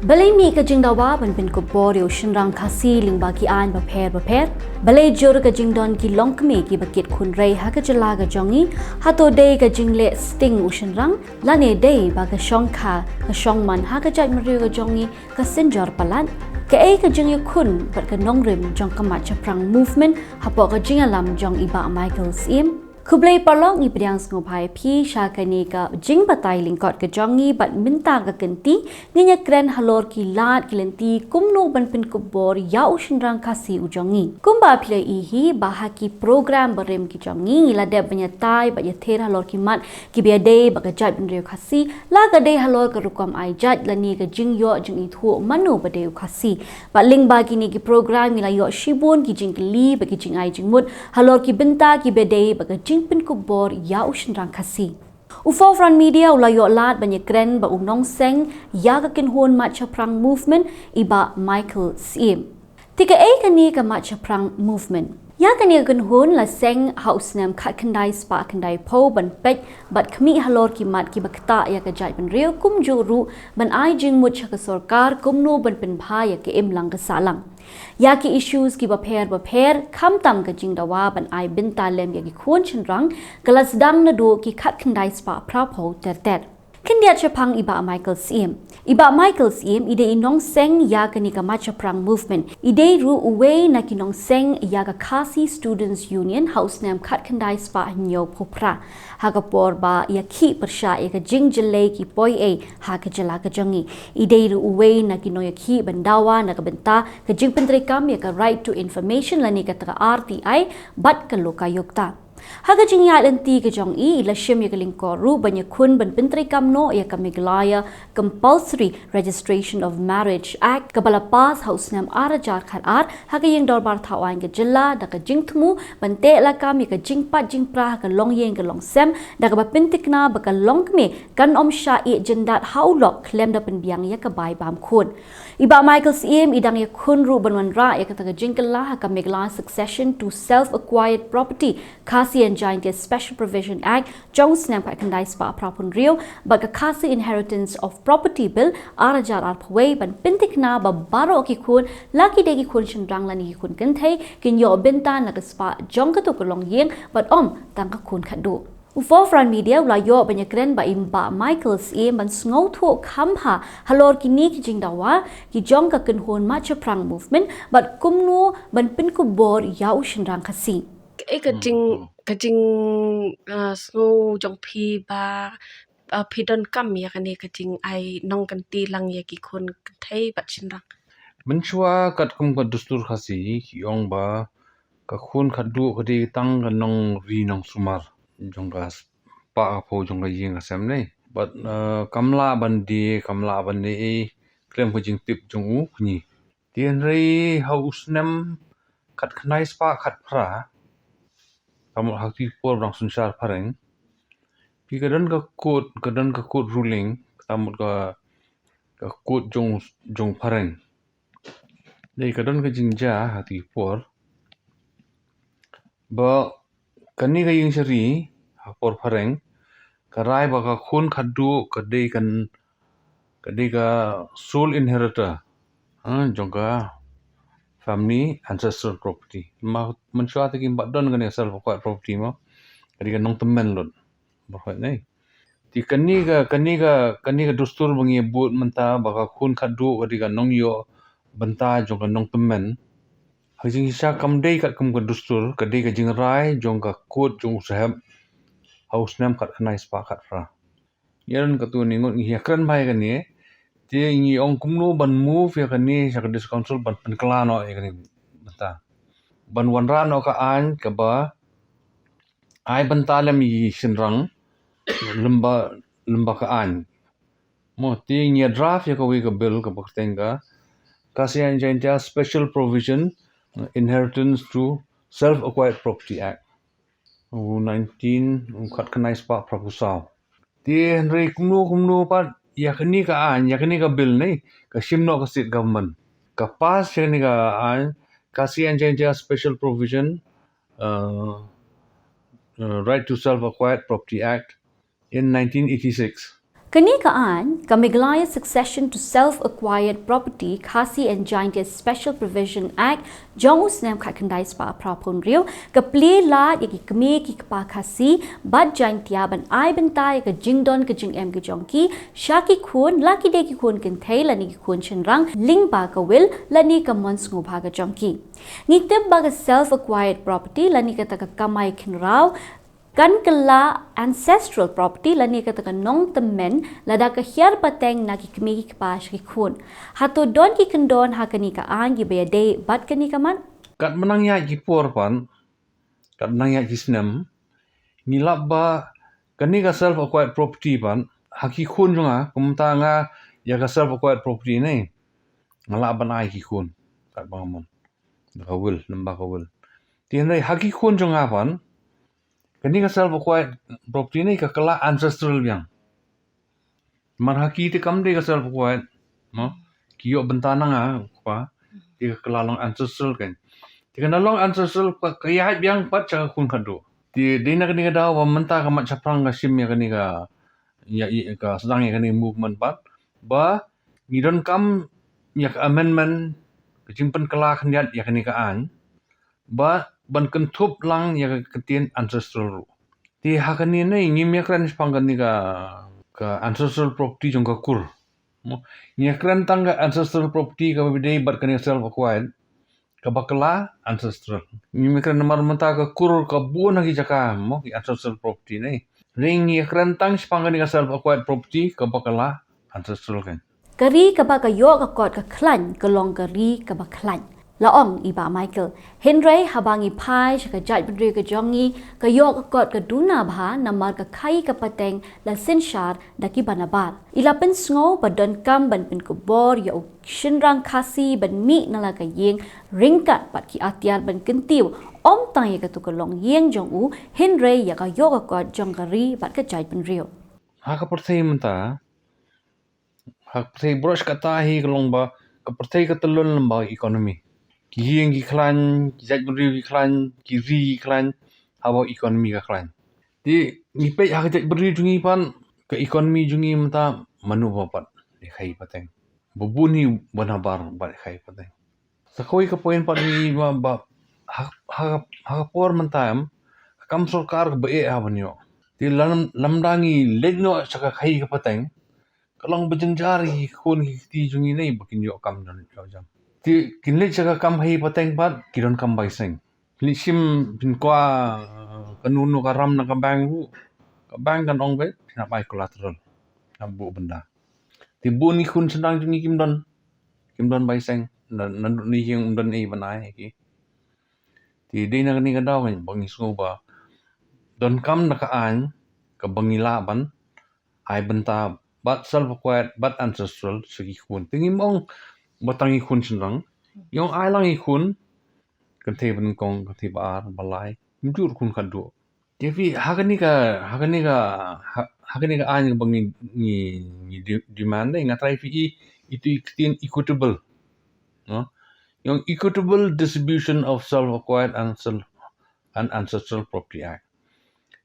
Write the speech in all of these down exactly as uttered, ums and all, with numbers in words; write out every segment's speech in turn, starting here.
Balei mih ka jingdawa ban pynkup bor ïa u shynrang Khasi lyngba ki aiñ bapher bapher? Balei jur ka jingdon ki longkmie kiba kit khun rei ha ka jylla ka jong ngi? Hato dei ka jingleh sting u shynrang, lane dei ba ka shongkha ka shongman ha ka jaitbynriew ka jong ngi ka synjor palat? Kaei ka jingïakhun bad ka nongrim jong ka Mat Shaphrang Movement hapoh ka jingïalam jong i Bah Michael Syiem? Khublei paralok, ngi pdiang sngewbha ïa phi sha kane ka jingbatai lyngkot ka jong ngi, bad mynta ka kynti ngin ïakren halor ki lad ki lynti kumno ban pynkup bor ïa u shynrang Khasi u jong ngi. Kumba phi la ïohi hi ba ha ki program barim ki jong ngi, ngi la dep ban ïatai bad ïathir halor ki mat kiba ïadei bad ka jaitbynriew Khasi, la ka dei halor ka rukom ai jait lane ka jingïoh jingithuh mano ba dei u Khasi. Bad lyngba kine ki program ngi la ïoh shibun ki jingkylli bad ki jingai jingmut halor ki bynta kiba dei bad ka jingpynkup bor ïa u shynrang Khasi. U Forefront Media u la ïoh lad ban ïakren bad u nongseng ïa ka kynhun Mat Shaphrang Movement, i Bah Michael Syiem. Te kaei kane ka Mat Shaphrang Movement? Ïa kane ka kynhun la seng ha u snem khatkhyndai spah khyndaiphew ban peit bad khmih halor ki mat kiba ktah ïa ka jaitbynriew, kumjuh ruh ban ai jingmut sha ka sorkar kumno ban pynbha ïa ka imlang ka sahlang, ïa ki issues kiba pher bapher, khamtam ka jingdawa ban ai bynta lem ïa ki khun shynrang, ka la sdang naduh ki khatkhyndai spah phraphew ter ter. Khyndiat shaphang i Bah Michael Syiem. I Bah Michael Syiem i dei i nongseng ïa kane ka Mat Shaphrang Movement. I dei ruh uwei na ki nongseng ïa ka Khasi Students Union ha u snem khatkhyndai spah hynñiewphew phra, ha ka por ba ïakhih pyrshah ïa ka jingjyllei ki poiei ha ka jylla ka jong ngi. I dei ruh uwei na ki nongïakhih ban dawa na ka bynta ka jingpyntreikam ïa ka Right to Information lane kata ka R T I bad ka Lokayukta. Ha ka jingïaid lynti ka jong i, i la shim ïa ka lyngkor ruh ban ïakhun ban pyntreikam noh ïa ka Meghalaya Compulsory Registration of Marriage Act, kaba la pass ha u snem ar hajar khatar ha ka ïing dorbar thaw aiñ ka jylla, da ka jingthmu ban teh lakam ïa ka jingpat jingpra ha ka longïing ka longsem, da kaba pynthikna ba ka longkmie kan ym shah ïeh jyndat ha u lok khlem da pynbiang ïa ka bai bam khun. I Bah Michael Syiem i dang ïakhun ruh ban wanrah ïa kata ka jingkylla ha ka Meghalaya Succession to Self Acquired Property, Khasi and Jaintia Special Provision Act, jong u snem khatkhyndai spah phraphew hynriew, bad ka Khasi Inheritance of Property Bill, ar hajar arphew wei, ban pynthikna ba baroh ki khun, la ki dei ki khun shynrang lane ki khun kynthei, kin ïoh bynta na ka spah jong kato ka longïing, bad ym tang ka khun khatduh. U Forefront Media u la ïoh ban ïakren bad i Bah Michael Syiem ban sngewthuh kham bha halor kine ki jingdawa ki jong ka kynhun Mat Shaphrang Movement bad kumno ban pynkup bor ïa u shynrang Khasi. Kaei ka jing, ka jing, ah, sngew jong phi ba, ah, phi donkam ïa kane ka jingai nongkynti lang ïa ki khun kynthei bad shynrang? Mynshuwa katkum ka dustur Khasi ki ong ba ka khun khatduh ka dei tang ka nongri nongsumar jong ka spah ka phew jong ka ïing ka sem ne. Bad, eh, kam lah ban die, kam lah ban die ei khlem ka jingtip jong u kñi. Te hynrei ha u snem khatkhyndai spah khatphra, ka mut ha kti por ba dang synshar phareng, phi ka don ka court, ka don ka court ruling, ka mut ka, ka court jong, jong phareng. Dei ka don ka jingjia ha kti por ba kane ka ïing shari ha por phareng ka rai ba ka khun khatduh ka dei kan, ka dei ka sole inheritor, ha, jong ka family ancestral property. Ma mynshuwa te kim pat don kane ka self acquired property mo. Ka dei ka nongtymmen lut. Ba hoi nei. Te kane ka, kane ka, kane ka dustur ba ngi bud mynta ba ka khun khatduh ka dei ka nongïoh bynta jong ka nongtymmen. Ha ka jingshisha kam dei katkum ka dustur, ka dei ka jingrai jong ka court jong u sahep ha u snem khatkhyndai spah khatphra. Ïa kane katto ngi ngut ngi ïakren bha ïa kane, te ngi ong kumno ban move ïa kane sha ka District Council ban pynkylla noh ïa kane bynta. Ban wanrah noh ka aiñ kaba ai bynta lem ïa ki shynrang lem bad, lem bad ka aiñ. Mo, te ngi ïa draft ïa kawei ka bill kaba kyrteng ka Khasi and Jaintia Special Provision, uh, Inheritance to Self Acquired Property Act. U nineteen, u khatkhyndai spah phraphew saw. Te hynrei kumno kumno pat ïa kane ka aiñ, ïa kane ka bill ne, ka shim noh ka state government. Ka pass ïa kane ka aiñ, Khasi and Jaintia Special Provision, uh, uh, Right to Self Acquired Property Act in nineteen eighty-six. Kane ka aiñ, ka Meghalaya Succession to Self-Acquired Property, Khasi and Jaintia Special Provision Act, jong u snem khatkhyndai spah phra phew hynriew, ka plie lad ïa ki kmie ki kpa Khasi bad Jaintia ban ai bynta ïa ka jingdon ka jingem ka jong ki sha ki khun, la ki dei ki khun kynthei lane ki khun shynrang, lyngba ka will lane ka mon sngewbha ka jong ki. Ngi tip ba ka self-acquired property lane kata ka kamai khynraw kan kylla ancestral property lane kata ka nongtymmen lada ka hiar pateng na ki kmie ki kpa sha ki khun. Hato don ki kyndon ha kane ka aiñ kiba ïadei bad kane ka mat? Kat mynta ïa ki por pat, kat mynta ïa ki snem, ngi lap ba kane ka self acquired property pat ha ki khun jong nga, kumta nga ïa ka self acquired property ne nga lah ban ai ki khun. Kat ba nga mon da ka will, lem bad ka will. Te hynrei ha ki khun jong nga pat, kane ka self acquired property ne ka kylla ancestral biang. Namar ha ki te kam dei ka self acquired, mo, ki ïoh bynta na nga, kpa, te ka kylla long ancestral kan. Te ka na long ancestral ka, ka ïaid biang pat sha ka khun khadduh. Te dei na kane ka daw ba mynta ka mat shaphrang ka shim ïa kane ka, ïa, ïa ka sdang ïa kane movement pat ba ngi donkam ïa ka amendment, ka jingpynkylla khyndiat ïa kane ka aiñ ba ban kynthup lang ïa ka ktien ancestral ruh. Te ha kane ne ngim ïakren shaphang kane ka, ka ancestral property jong ka kur. Mo, ngi ïakren tang ka ancestral property kaba dei bad kane self acquired, kaba kylla ancestral. Ngim ïakren namar mynta ka kur ka bun ha ki jaka, mo, ki ancestral property ne. Hynrei ngi ïakren tang shaphang kane ka self acquired property kaba kylla ancestral kan. Ka ri kaba ka ïoh ka kot ka khlaiñ ka long ka ri kaba khlaiñ, la ong i Bah Michael. Hynrei haba ngi phai sha ka jaitbynriew ka jong ngi, ka ïoh ka kot ka duna bha namar ka khaïi ka pateng la synshar da kiba nabar. I la pynsngew ba donkam ban pynkupbor ïa u shynrang Khasi ban mih na la ka ïing ryngkat bad ki atiar ban kyntiew, ym tang ïa katu ka longïing jong u, hynrei ïa ka ïoh ka kot jong ka ri bad ka jaitbynriew. Ha ka pyrthei mynta, ha ka pyrthei baroh shi katta hi ka long ba ka pyrthei ka tyllun lem bad ka economy. Ki ïing ki khlaiñ, ki jaitbynriew ki khlaiñ, ki ri ki khlaiñ, haba ka economy ka khlaiñ. Te ngi peit ha ka jaitbynriew jong ngi pat, ka economy jong ngi mynta mano ba pat ïa khaïi pateng. Ba bun hi ba nabar bad ïa khaïi pateng. Sa kawei ka point pat ngi ba, ba ha, ha, ha ka por mynta em, ka kam sorkar kaba eh ha ban ïoh. Te lym, lymda ngi leit noh sha ka khaïi ka pateng, ka long ba jynjar ïa ki khun ki kti jong ngi ne ba kin ïoh kam don ïoh jam. Te kin leit sha ka kam khaïi pateng pat ki donkam bai seng. Phin leit shim, phin kwah, eh, kano kano ka ram na ka bank ruh, ka bank kan ong ba phin hap ai collateral, hap buh bynda. Te bun ki khun shynrang jong ngi kim don, kim don bai seng, na, naduh ne ïing ym don ei ban ai ha ki. Te dei na kane ka daw kan ba ngi sngew ba donkam da ka aiñ kaba ngi lah ban ai bynta bad self acquired bad ancestral sha ki khun. Te ngim ong ba tang ki khun shynrang, ngi ong ai lang ki khun kynthei ba nyngkong, kynthei ba ar, ba lai, kumjuh ruh khun khadduh. Te phi, ha kane ka, ha kane ka, ha, ha kane ka aiñ ba ngi, ngi, ngi de-, demand ne, nga trai phi i, itu i ktien equitable. No? Ïa u equitable distribution of self acquired and self and ancestral property act.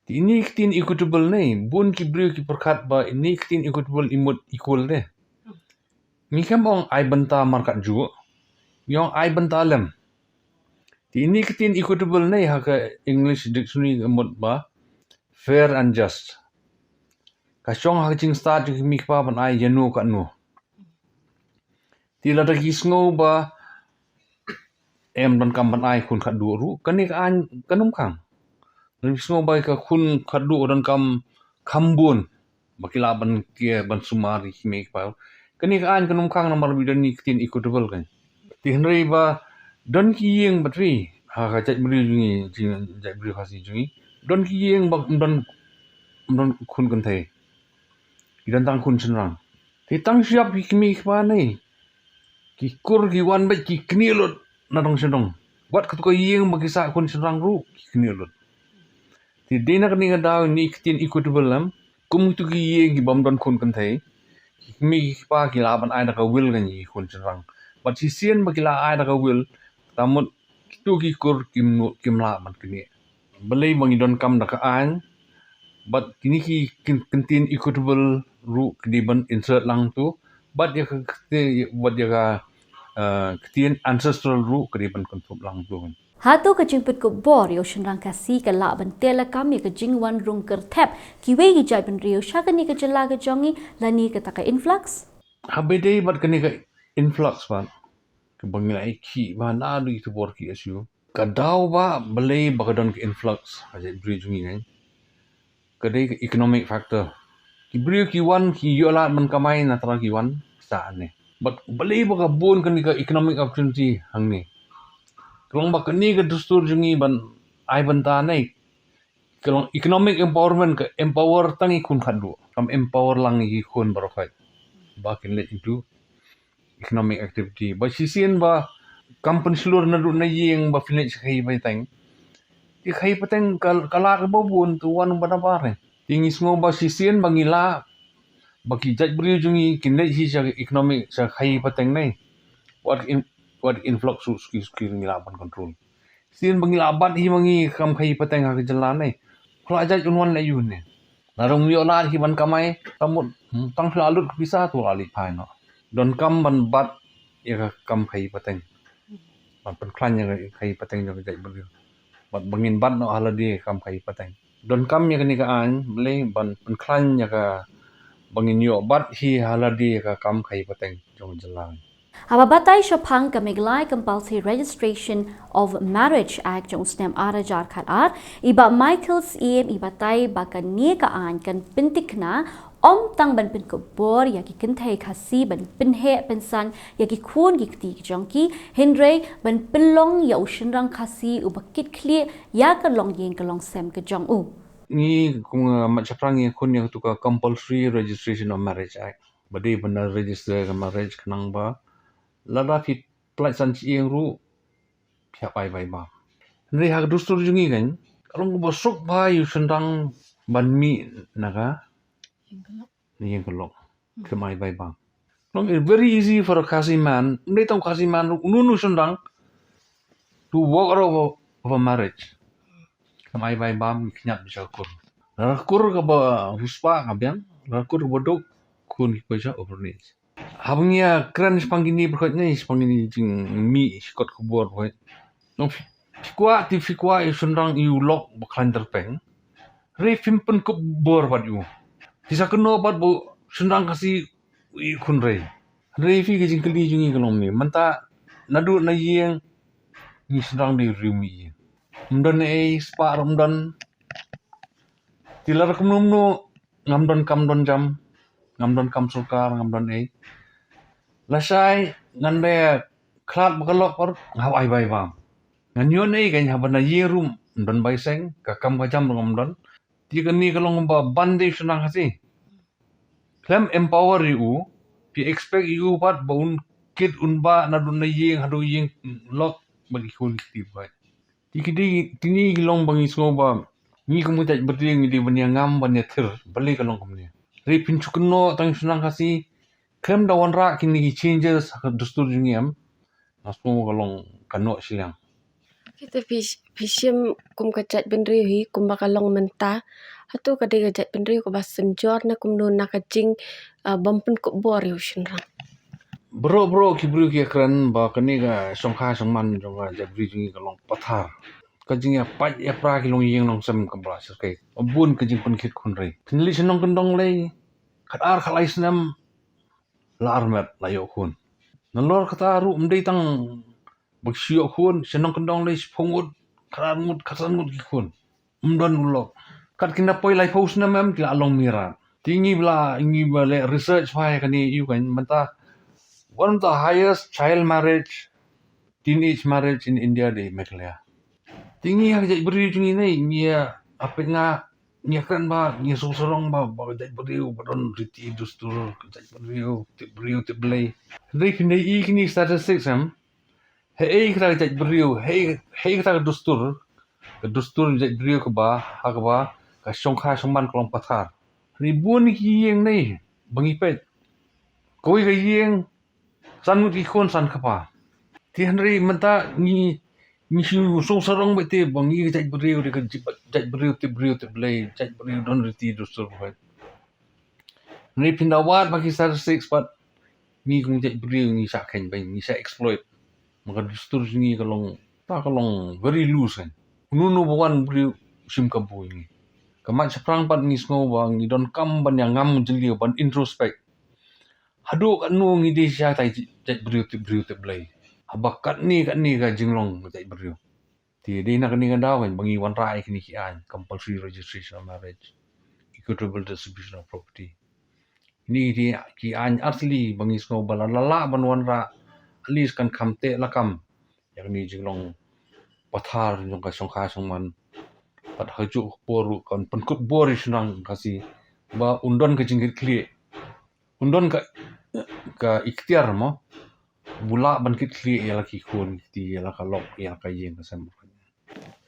Te ine i ktien equitable ne, bun ki briew ki pyrkhat ba ine i ktien equitable i mut equal ne. Ngi khlem ong ai bynta markat juh, ngi ong ai bynta lem. Te ine i ktien equitable ne ha ka English dictionary ka mut ba fair and just. Ka shong ha ka jingstad jong ki kmie ki kpa ban ai ïano katno. Te lada ki sngew ba em donkam ban ai khun khadduh ruh, kane ka aiñ kan ym khang. Lada ki sngew ba ka khun khadduh donkam kham bun ba ki lah ban, ki, ban sumar ïa ki kmie ki kpa, kane ka aiñ kan ym khang namar ba i don i ktien equitable kan. Te hynrei ba don ki ïing, ba twi ha ka jaitbynriew jong ngi, jing jaitbynriew Khasi jong ngi, don ki ïing ba ym don, ym don khun kynthei. Ki don tang khun shynrang. Te tang shu ïap ki kmie ki kpa ne, ki kur ki wan beit ki knieh lut na dong sha dong. Wat katu ka ïing ba ki sah khun shynrang ruh ki knieh lut. Te dei na kane ka daw ine i ktien equitable em, kum kitu ki ïing ki bym don khun kynthei, ki kmie ki kpa ki lah ban ai da ka will kan ïa ki khun shynrang. Bad shisien ba ki lah ai da ka will, kata mut kitu ki kur kim nu-, kim lah ban knieh. Balei ba ngi donkam da ka aiñ Bad kine ki kin-, ktien equitable ruh ka dei ban insert lang tu. Bad ïa ka kti-, bad ïa ka, eh, ktien ancestral ruh ka dei ban kynthup lang tu. Hato ka jingpynkup bor ïa u shynrang Khasi ka lah ban teh lakam ïa ka jingwan rung kyrthep kiwei ki jaitbynriew sha kane ka jylla ka jong ngi lane kata ka influx? Haba ïadei bad kane ka influx bad kaba ngi la ïa ki ba naduh ïa ki bor ki issue. Ka daw ba balei ba ka don ka influx ha jaitbynriew jong ngi, eh. Ka dei ka economic factor. Ki briew ki wan ki ïoh lad ban kamai na trai ki wan sa ne. Bad balei ba ka bun kane ka economic opportunity hangne. Ka long ba kane ka dustur jong ngi ban ai bynta ne. Ka long economic empowerment, ka empower tang ïa ki khun khatduh. Kam empower lang ïa ki khun baroh khoit. Ba kin leit into economic activity. Ba shisien ba kam pynshlur naduh na ïing ba pynleit sha khaïi pateng. Ki khaïi pateng ka, ka lad kaba bun tu wan ba nabar ne. Te ngi sngew ba shisien ba ngi lah ba ki jaitbynriew jong ngi kin leit hi sha economic sha khaïi pateng ne. Wat in, wat influx suki suki ngi lah ban control. Sien ba ngi la bat hi ma ngi kam khaïi pateng ha ka jylla ne. Khla jait un wan la ïu ne. La rung ïoh lad hi ban kamai, tamut, hmm, tang khla lut ka pisa tu la leit phai noh. Don kam ban bat ïa ka kam khaïi pateng. Ban pynkhlaiñ ïa ka khaïi pateng jong ka jaitbynriew. Bad ba ngin bat noh ha lade kam khaïi pateng. Don kam ïa kane ka aiñ, balei ban pynkhlaiñ ïa ka ba ngin ïoh bat hi ha lade ka kam khaïi pateng jong ka jylla. Haba batai shaphang ka Meghalaya Compulsory Registration of Marriage Act jong u snem ar hajar khat ar, i Bah Michael Syiem i batai ba kane ka aiñ kan pyntikna ym tang ban pynkup bor ïa ki kynthei Khasi ban pynheh pynsan ïa ki khun ki kti ki jong ki, hynrei ban pynlong ïa u shynrang Khasi uba kit khlieh ïa ka longïing ka longsem ka jong u. Ngi kum, uh, mat shaphrang ngi khun ïa katu ka Compulsory Registration of Marriage Act. Ba dei ban register ka marriage khnang ba lada phi pynlait san shyieng ruh phi hap ai bai bam. Hynrei ha ka dustur jong ngi kan ka long kaba suk bha ïa u shynrang ban mih na ka ïing ka lok. Khlem ai bai bam. Long, it's very easy for a Khasi man. Ym dei tang Khasi man ruh, uno uno u shynrang to walk out of a, of a marriage. Khlem ai bai bam, khñiat bishar kur. Lada kur kaba riewspah ka biang, lada kur kaba duk, khun ki poi sha orphanage. Haba ngi ïa kren shaphang kine baroh ne, shaphang kine jingmih, shikot khubor baroh. Nong phi, phi kwah, te phi kwah ïa u shynrang ïa u lok ba khlaiñ tyrpeng. Hynrei phim pynkup bor bad ïa u. Phi sa kynnoh bad ba u shynrang Khasi u ïa u khynrei. Hynrei phi, ka jingkylli jong ngi ka long ne. Mynta naduh na ïing ngi shynrang dei riew mih ïing. Ym don ei spah ruh ym don. Te lada kumno kumno ngam don kam don jam, ngam don kam sorkar, ngam don ei. Lashai ngan dei khlad ba ka lok par nga hap ai bai bam. Ngan ïoh ei kan haba na ïing ruh ym don bai seng, ka kam ka jam ruh ngam don. Te kane ka long ba ban dei u shynrang Khasi. Khlem empower ïa u, phi expect ïa u pat ba un kit un bah naduh na ïing haduh ïing lok bad ki khun ki kti bad. Te ki dei, kine ki long ba ngi sngew ba ngi kum ka jaitbynriew ngi dei ban ïa ngam ban ïa thir, balei ka long kumne. Hynrei phin shu kynnoh tang u shynrang Khasi, khlem da wanrah kine ki changes ha ka dustur jong ngi em. Nga sngew ka long ka noh shiliang. Kita phi, phi shim kum ka jaitbynriew hi, kumba ka long mynta. Hato ka dei ka jaitbynriew kaba synjor ne kumno na ka jing, ah, bym pynkup bor ïa u shynrang. Baroh baroh ki briew ki ïa kren ba kane ka shongkha shongman jong ka jaitbynriew jong ngi ka long pathar. Ka jingïapait ïapra ki longïing longsem kaba la shyrkhei. Bun ka jingpynkhit khun rei. Phin leit sha nongkyndong lei. Khatar khatlai snem. La armet la ïoh khun. Nalor kata ruh ym dei tang ba ki shu ïoh khun, sha nongkyndong lei shiphew ngut, khatar ngut, khatsan ngut ki khun. Ym don u lok. Kat ki na poi laiphew snem em ki la long mih rat. Te ngi ba la, ngi ba leh research bha ïa kane ïa u kan mynta one of the highest child marriage, teenage marriage in India dei Meghalaya. Te ngi ha ka jaitbynriew jong ngi ne, ngi ïa, ha peit nga, ngi ïa kren ba, ngi ïa sngewsarong ba, ba ka jaitbynriew ba don riti dustur, ka jaitbynriew tip briew tip Blei. Hynrei phin ïohi kine statistics em. Haei kata ka jaitbynriew, haei, haei kata ka dustur, ka dustur jaitbynriew kaba, ha kaba ka shongkha shongman ka long pathar. Hynrei bun ki ïing ne ba ngi peit. Kawei ka ïing san ngut ki khun san kpa. Te hynrei mynta ngi, Ngi shu song sarong beit te ba ngi ka jaitbynriew dei ka jaitbynriew tip briew tip Blei, jaitbynriew don riti dustur beit. Ngi pynda wad ba ki statistics pat ngi kum jaitbynriew ngi shah kheiñ beit, ngi shah exploit. Ma ka dustur jong ngi ka long, ta ka long very loose kan. Uno uno ba wan briew u shim kabu ïa ngi. Ka mat shaphrang pat ngi sngew ba ngi donkam ban ïa ngam jylliew ban introspect. Haduh katno ngi dei shisha tai jaitbynriew tip briew tip Blei. Haba katne katne ka jinglong ka jaitbynriew. Te dei na kane ka daw kan ba ngi wanrah ïa kine ki aiñ, compulsory registration of marriage, equitable distribution of property. Kine ki dei ki aiñ artylli ba ngi sngew ba la lah ban wanrah, at least kan kham teh lakam ïa kane jinglong pathar jong ka shongkha shongman. Bad ha kajuh ka por ruh kan pynkupbor ïa u shynrang Khasi ba un don ka jingkitkhlieh, un don ka, ka iktiar mo, ba u lah ban kitkhlieh ïa la ki khun ki kti, ïa la ka lok, ïa la ka ïing ka sem.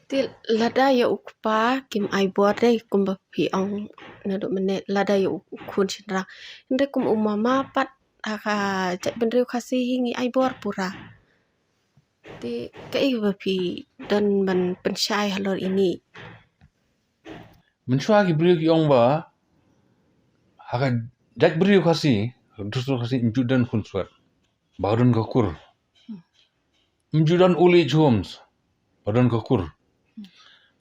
Te lada ïa u kpa kim ai bor de, kumba phi ong naduh mynne, lada ïa u khun shynrang. Hynrei kum u mama pat ha ka jaitbynriew Khasi hi ngi ai bor pura. Te kaei ba phi don ban pynshai halor ine? Mynshuwa ki briew ki ong ba ha ka jaitbynriew Khasi, ha ka dustur Khasi, ym ju don khunswet ba don ka kur. Ym ju don old age homes ba don ka kur.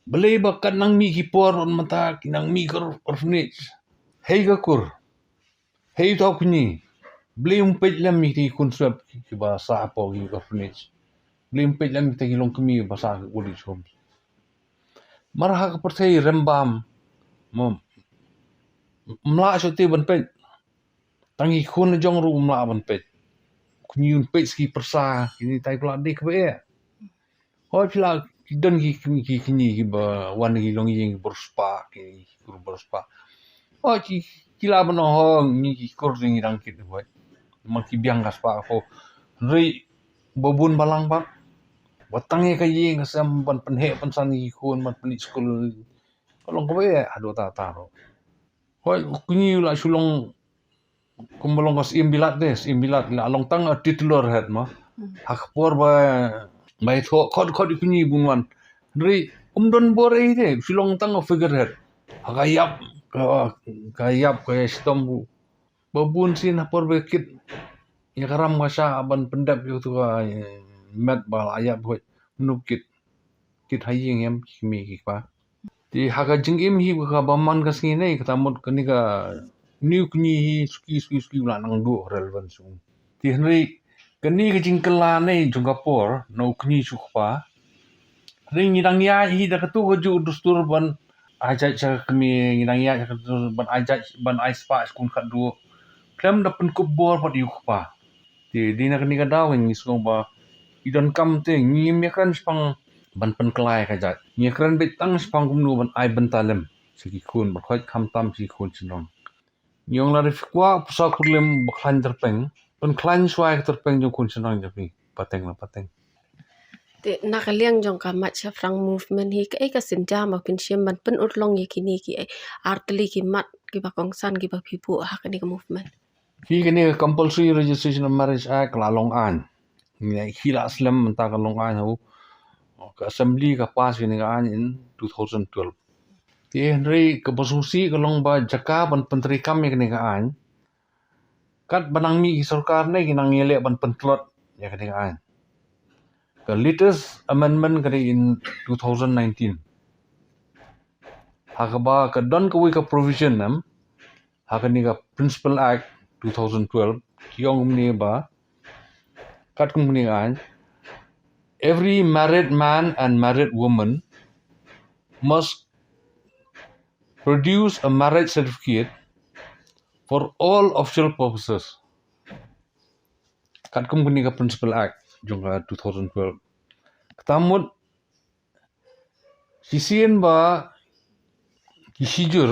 Balei ba kat nang mih ki por, mynta ki nang mih ka orphanage. Hei ka kur. Hei uta u kñi. Balei ym peit lem ïa kita ki khunswet kiba sah hapoh ki orphanage. Balei ym peit lem ïa kita ki longkmie ba sah ha ki old age homes. Mar ha ka pyrthei rem bam, mo, ym lah shuh te ban peit. Tang ki khun la jong ruh ym lah ban peit. Kñi un peit sa ki pyrsa, kine tai pla dei kaba eh. Hooid, phi lah, ki don ki, ki, ki kñi kiba wan na ki longïing kiba riewspah, ki kur ba riewspah. Hooid, ki, ki lah ban ong, ho ngi ki kur ngi dang kit, hooid. Namar ki biang ka spah ko. Hynrei ba bun balang pat, ba tang ïa ka ïing ka sem ban pynheh pynsan ïa ki khun, ban pynleit skul, ka long kaba eh haduh ta ta ruh. Hooid, u kñi u la shu long kumba long ka syiem bilat de, syiem bilat, la long tang a titular head mo. Hmm. Ha ka por ba, ba i thoh khot khot u kñi bun wan. Hynrei um don bor ei de, u shu long tang a figurehead. Ha ka ïap, ka, ka ïap, ka ïashitom ruh. Ba bun sien ha por ba kit ïa ka ram ka shah ban pyndep ïa uto ka, eh, met ba la ïap, hooid, mano kit. Kit ha ïing, em, ki kmie ki kpa. Te ha ka jingim hi kaba man ka sngi ne, kata mut kane ka, une u kñi hi suki suki suki u la nang duh relevant shuh. Te hynrei kane ka jingkylla ne jong ka por na u kñi sha u kpa. Hynrei ngi dang ïaid hi da kato kajuh ka dustur ban ai jait sha ka kmie, ngi dang ïaid sha ka dustur ban ai jait, ban ai spah sha khun khatduh. Khlem da pynkup bor pat ïa u kpa. Te dei na kane ka daw ngi sngew ba i donkam te, ngim ïakren shaphang ban pynkylla ïa ka jait. Ngi ïakren beit tang shaphang kumno ban ai bynta lem sha ki khun, bad hooid khamtam sha ki khun shynrang. Ngi ong lada phi kwah pyrsa khuslem ba khlaiñ tyrpeng, pynkhlaiñ shuwa ïa ka tyrpeng jong khun shynrang jong phi pateng la pateng. Te na ka liang jong ka Mait Shaphrang Movement hi, kaei ka sienjam ba phin shim ban pynurlong ïa kine ki, eh, artylli ki mat kiba kongsan kiba phi buh ha kane ka movement? Hi kane ka Compulsory Registration of Marriage Act la long aiñ. Ngi la ïohi la slem mynta ka long aiñ, ha u ka Assembly ka pass kane ka aiñ in two thousand twelve. Te hynrei kaba sngewsih ka long ba jaka ban pyntreikam ïa kane ka aiñ, katba nang mih ki sorkar ne ki nang ïaleh ban pyntlot ïa kane ka aiñ. Ka latest amendment ka dei in two thousand nineteen. Ha kaba ka don kawei ka provision, em, ha kane ka Principal Act two thousand twelve, ki ong kumne ba, katkum kane ka aiñ, every married man and married woman must produce a marriage certificate for all official purposes. Katkum kane ka Principal Act jong ka two thousand twelve. Kata mut, shisien ba ki shijur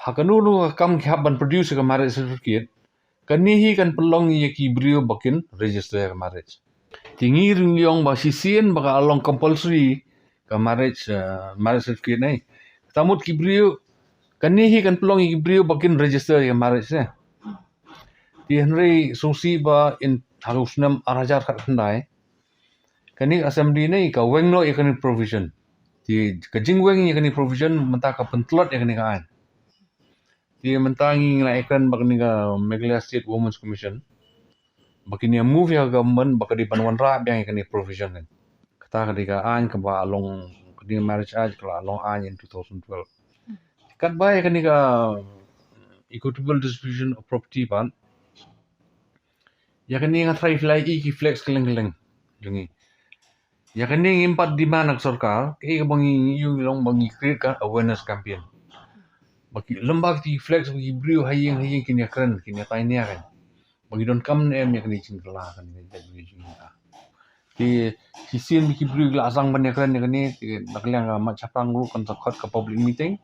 ha kano kano ka kam ki hap ban produce ka marriage certificate, kane hi kan pynlong ïa ki briew ba kin register ka marriage. Te ngi ruh ngi ong ba shisien ba ka long compulsory ka marriage, eh, marriage certificate ne, kata mut ki briew, kane hi kan pynlong ïa ki briew ba kin register ïa ka marriage ne. Te hynrei sngewsih ba in ha u snem ar hajar khatkhyndai, Kane ka assembly ne ka weng noh ïa kane ka provision. Te ka jingweng ïa kane ka provision mynta ka pyntlot ïa kane ka aiñ. Te mynta ngi la ïakren bad kane ka Meghalaya State Women's Commission ba kin ïa move ïa ka government ba ka dei ban wanrah biang ïa kane ka provision. Kata ka dei ka aiñ kaba long, kane ka Marriage Act ka la long aiñ in two thousand twelve. Katba ïa kane ka equitable distribution of property pat, ïa kane nga tharai phi la ïohi ki flex kylleng kylleng jong ngi. Ïa kane ngim pat demand na ka sorkar, kaei kaba ngi ïohi long ba ngi create ka awareness campaign. Ba ki lem bad ki flex ba ki briew ha ïing ha ïing kin ïakren, kin ïatai nia kan. Ba ngi donkam ne em ïa kane ka jingkylla kane ka jingkylla. Te shisien ba ki briew ki la sdang ban ïakren ïa kane, te na ka liang ka mat shaphrang ruh kan sa khot ka public meeting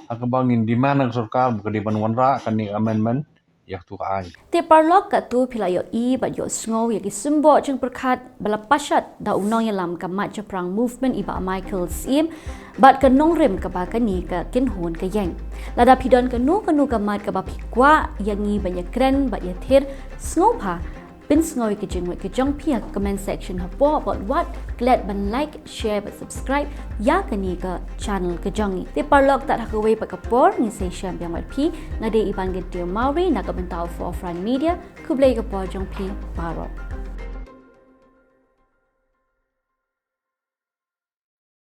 ha kaba ngin demand na ka sorkar ba ka dei ban wanrah kane ka amendment ïa katu ka aiñ. Te paralok, katto phi la ïohi bad ïohsngew ïa ki symboh jingpyrkhat ba la pashat da u nongïalam ka Mat Shaphrang Movement, i Bah Michael Syiem, bad ka nongrim kaba kane ka kynhun ka ïeng. Lada phi don kano kano ka mat kaba phi kwah ïa ngi ban ïakren bad ïathir, sngewbha pynsngew ïa ka jingmut ka jong phi ha ka comment section hapoh, bad wat klet ban like, share bad subscribe ïa kane ka channel ka jong ngi. Te paralok, tad ha kawei pat ka por ngin sa ïashem biang bad phi. Nga dei Iban Gentio Mawri na ka bynta u Forefront Media. Khublei ka por jong phi baroh.